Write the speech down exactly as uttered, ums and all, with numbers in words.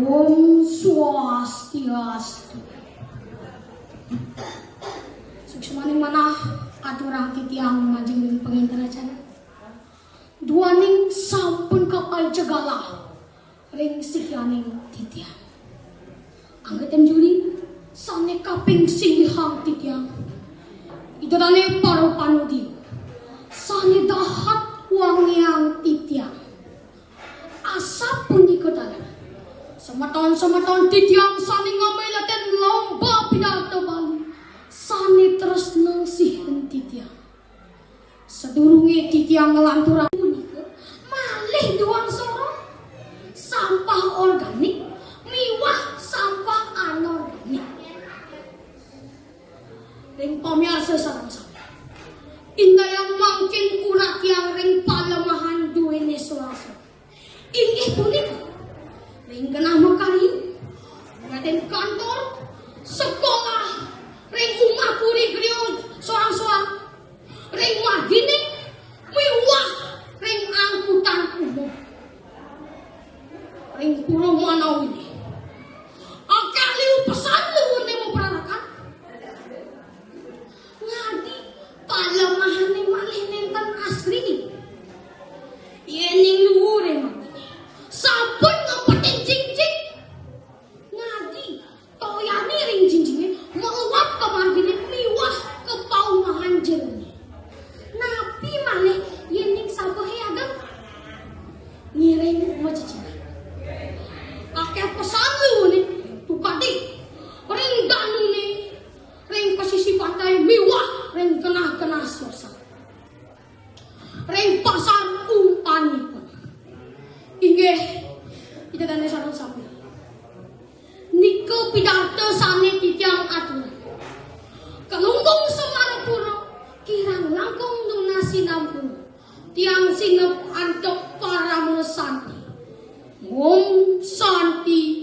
Om Swastiastu. Suksmaning manah aturang titiang majeng ring pangénter acara. Duaning sampun kapaicen galah ring sikianing titiang. Anggén juri sané kaping singgihang titiang, Ida Dané Para Panudi sané dahat wangiang titiang. Asapunika taler. Semeton-semeton titiang sané ngamiletin lomba pidarta Bali sané tresna sihin titiang. Sadurungé titiang nglanturang punika, malih duang soroh, sampah organik miwah sampah anorganik. Ring pamiarsa sareng sami. Indayang mangkin uratiang ring palemahan duéné soroh-soroh. Inggih punika, ring genah makarya, ring kantor, sekolah, ring umah puri griya soang-soang, ring marginé, miwah ring angkutan umum. Ring pura manawiné, akéh liu pesan luhurné mapararakan. Ngadi palemahané malih nénten asri. Yéning luhuré mangkin sampun ngempetin jingjing. Ngadi toyané ring jingjingé maluap ka marginé miwah ka paumahan jeroné. Napi malih yéning sabehé ageng? Ngiring macicilan. Akéh pesan luhurné, tukadi ring danuné, ring pesisi pantai miwah ring genah-genah siosan. Ring pasar umpanipun. Inggih, Ida Dané sareng sami. Nika pidarta sané titiang aturang. Klungkung Semarapura, kirang langkung nunas sinampura. Tiang sineb antuk parama santi. Om Santi.